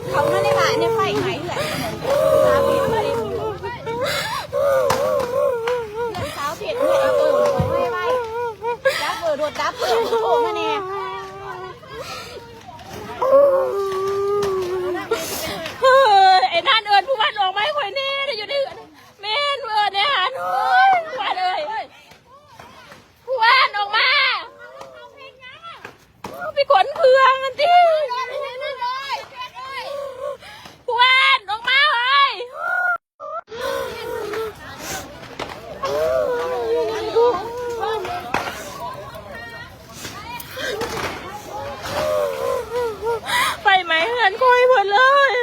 ເຂົາມາໄດ້ຫຼາຍໃນໄຟໄໝເອື້ອຍ ສາວເພັດເພິ່ນ ເພື່ອນສາວເພັດເພິ່ນ ເອີ ໄວໆ ດັບເບີ ລົດດັບເບີ ໂທມາແດ່. ເອີ ໄອ້ນັ້ນເອີ້ນຜູ້ບ້ານອອກມາໃຫ້ຂ້ອຍແດ່ ໄດ້ຢູ່ໃນເຮືອນ. ແມ່ນ ເອີ້ນແດ່ຫັ້ນ ໂອ້ຍ ຜູ້ບ້ານເອີຍ ຜູ້ບ້ານອອກມາ ໄປຂົນເຄື່ອງຫັ້ນຕິ ຜູ້ບ້ານອອກມາເອີຍ. ໄຟໄໝ້ເຮືອນຂ້ອຍເບິດເລີຍ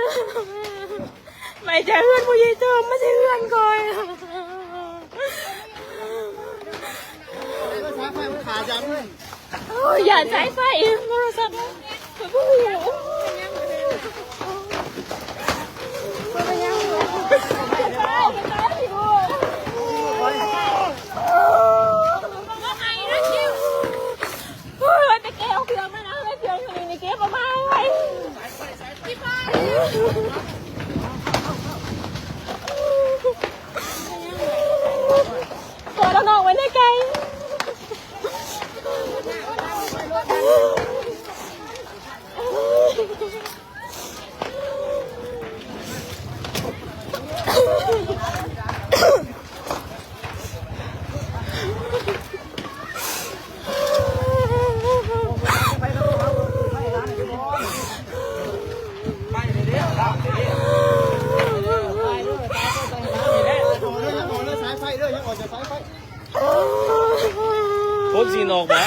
ໄໝ້ຈາກເຮືອນພໍ່ໃຫຍ່ເຕີມມາໃສ່ເຮືອນຂ້ອຍ. ໂອ້ຍ ຢ້ານສາຍໄຟ ໂທລະສັບ ຂ້ອຍບໍ່ຮູ້. ໂອ້ຍ ໄປເກັບເອົາເຄື່ອງມານະ ເຄື່ອງຢູ່ນີ້ ເກັບເອົາມາໄວ້. ຂໍລະນ້ອງໄວ້ໃນໄກ. ຄົນຊິນອກບໍ່?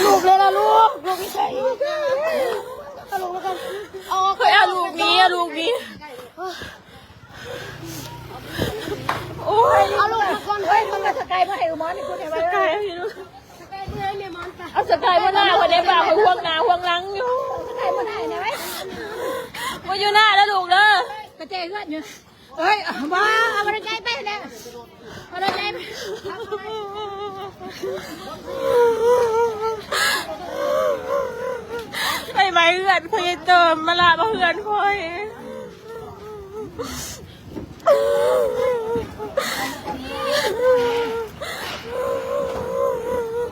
ລູກເລີຍລະລູກ ລູກຢູ່ໃສ? ເອົາລູກແລ້ວກັນ ເອົາອອກ ເອີ ເອົາລູກໜີ ເອົາລູກໜີ. ໂອ້ຍ ເອົາລູກມາກ່ອນເຮີ້ຍ ມັນມາສະກາຍບໍ່ໃຫ້ອຸມອນນີ້ ສະກາຍເອົາຢູ່ລູກ ເອົາສະກາຍບໍ່ໜ້າ ບໍ່ໄດ້ປາກໄວ້ຫ່ວງໜ້າຫ່ວງຫຼັງຢູ່ ສະກາຍບໍ່ໄດ້ນະເວີຍ ບໍ່ຢູ່ໜ້າເດີລູກເດີ ກະແຈເຮືອນຢູ່. ເອີຍ ບໍ່ ເອົາມາໄກໄປແລ້ວ ເອົາໄກໄປ ໄຟໄໝ້ເຮືອນຂ້ອຍ ເຕີມມາລະມາເຮືອນຂ້ອຍ.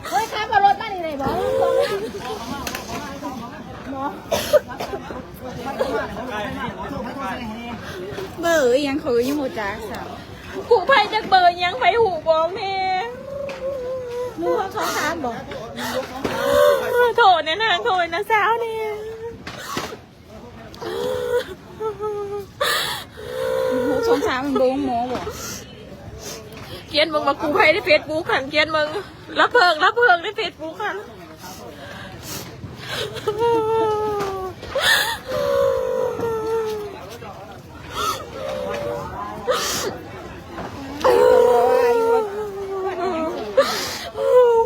ເຮີ້ຍ ຂັບເອົາລົດມານີ້ໄດ້ບໍ່? ເບີອີ່ຫຍັງ ຂ້ອຍກໍຍັງບໍ່ຈັກຊ້ຳ. ກູ້ໄພຈັກເບີອີ່ຫຍັງ ໃຜຮູ້ບອກແດ່. ໜຶ່ງ ສອງ ສາມ ບໍ່? ໂທດແດ່ນາງ ໂທດນາງສາວແດ່. ສອງສາມມັນບໍ່ໂຮງໝໍບໍ່? ຂຽນເບິ່ງວ່າກູ້ໄພໃນເຟສບຸກຫັ້ນ ຂຽນເບິ່ງ ລະເພີງ ລະເພີງໃນເຟສບຸກຫັ້ນ.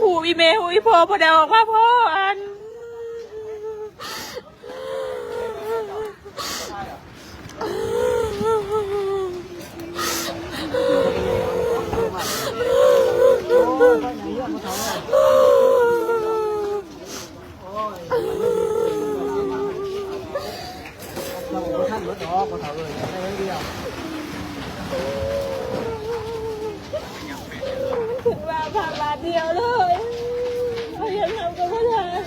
ຮູ້ອີ່ແມ່ ຮູ້ອີ່ພໍ່ ບໍ່ໄດ້ອອກມາພໍ້ອັນ. ມັນຂຶ້ນວ່າພາບບາດດຽວເລີຍ ເຮົາຍັງເຮົາກໍບໍ່ທັນ.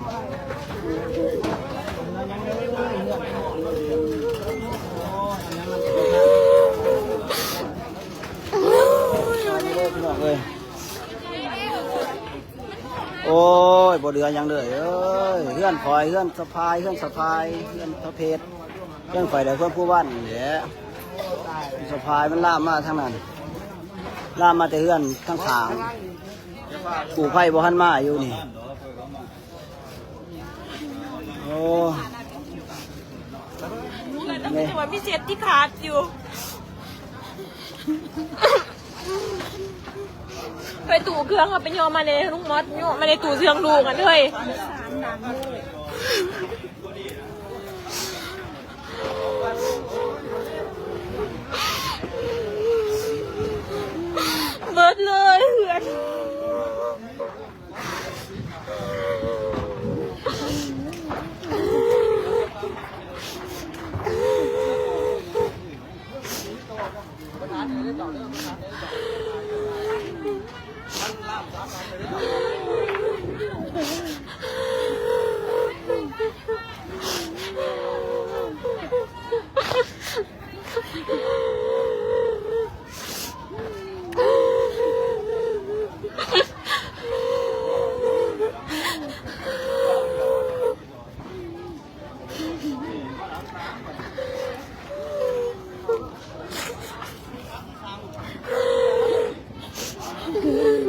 ເ ໂອ້ຍ ບໍ່ເຫຼືອຫຍັງເລີຍເອີຍ ເຮືອນຂ້ອຍ ເຮືອນສະພາຍ ເຮືອນສະພາຍ ເຮືອນພະເພັດ ເຮືອນຂ້ອຍ ແລະ ເຮືອນຜູ້ວັນນີ້ແຫຼະ ສະພາຍມັນລາມມາທາງນັ້ນ ລາມມາແຕ່ເຮືອນທາງຂ້າງ ກູ້ໄພບໍ່ທັນມາຢູ່ນີ້. ໂອ້ ແຕ່ວ່າມີເສດທີ່ຂາດຢູ່ ໄປຕູ້ເຄື່ອງ ເອົາໄປຍໍມາແດ່ ລຸງມອດ ຍໍມາແດ່ ຕູ້ເຄື່ອງລູກຫັ້ນເອີຍ ເບິດເລີຍເຮືອນ.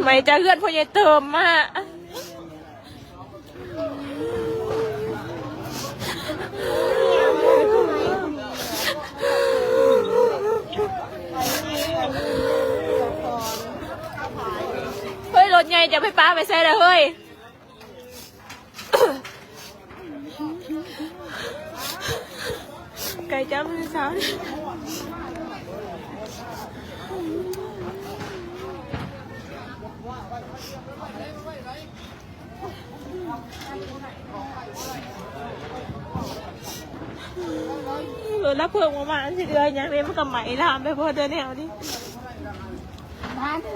ໄໝຈາກເຮືອນພໍ່ໃຫຍ່ເຕີມມາ. ເຮີ້ຍ ລົດໃຫຍ່ຈະໄປປະໄປໃສລະເຮີ້ຍ? ໄກ່ຈ້ຳມື້ເຊົ້າ ລົດດັບເພີງບໍ່ມາ ຊິເດືອຫຍັງເດ້ ມັນກໍໄໝ້ລາມໄປເບິດເດີແນວນີ້ ບ້ານເທີ.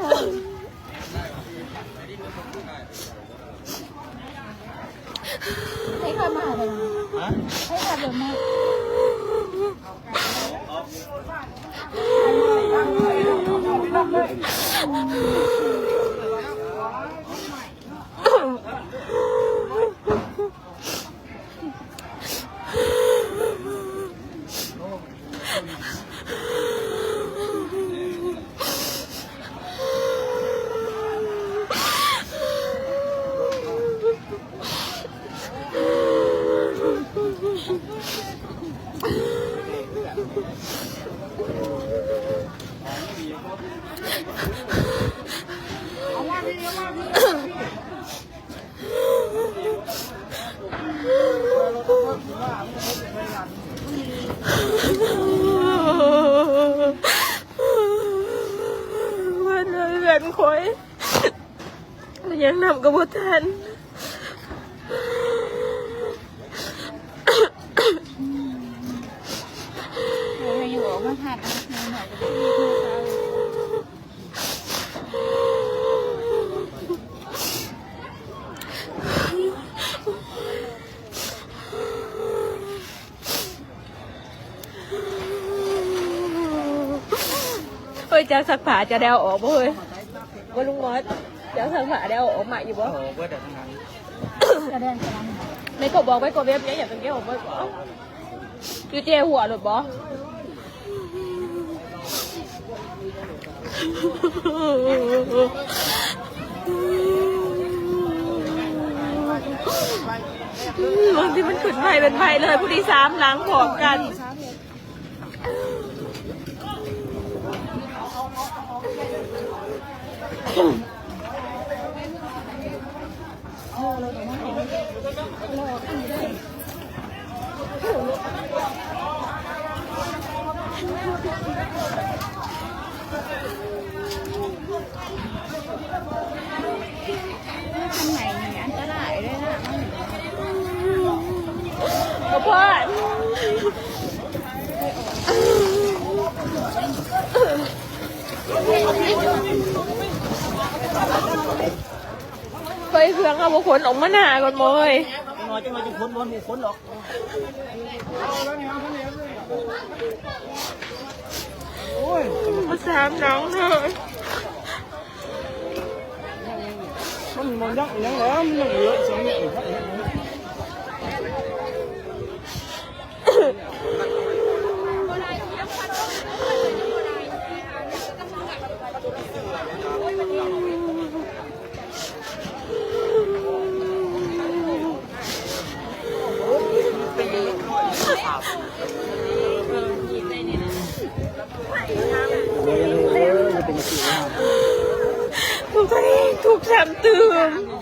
ໃຫ້ເຂົາມາເດີ ໃຫ້ເຂົາເດີມາ. ເຮືອນຂ້ອຍ ຍັງນຳກໍບໍ່ທັນ. ເຮີ້ຍ ຈັກຊັກຜ້າຈະໄດ້ເອົາອອກບໍ່ເຮີ້ຍ? ບໍ່ລຸງມອດ ຈັກຊັກຜ້າໄດ້ເອົາອອກມາຢູ່ບໍ່? ເອີ ເບິດແລ້ວທັງນັ້ນ ກະແດງກະດຳ ແມ່ກໍບອກໄວ້ກໍແບບນີ້ ຢ່າໄປເກັບອອກໄວ້ບໍ່? ຢູ່ເຈຫົວໂລດບໍ່? ບາງທີມັນຂຶ້ນໄວເປັນໄວເລີຍ ຜູ້ທີ່ສາມຫຼັງພ້ອມກັນ. ໄປເຄື່ອງເອົາບໍ່ຄົນອອກມາໜ້າກ່ອນບໍ່ເອີຍ? ຈັກໜ່ອຍ ຈັກໜ່ອຍຈະຄົນບໍ່ ບໍ່ຄົນດອກ. ໂອ້ຍ ມາສາມຫຼັງເດີ. ຍັງ ຍັງແລ້ວ ມັນຍັງເຫຼືອອີກສອງແມັດ. ທຸກໃຈ ທຸກແຖມຕື່ມ.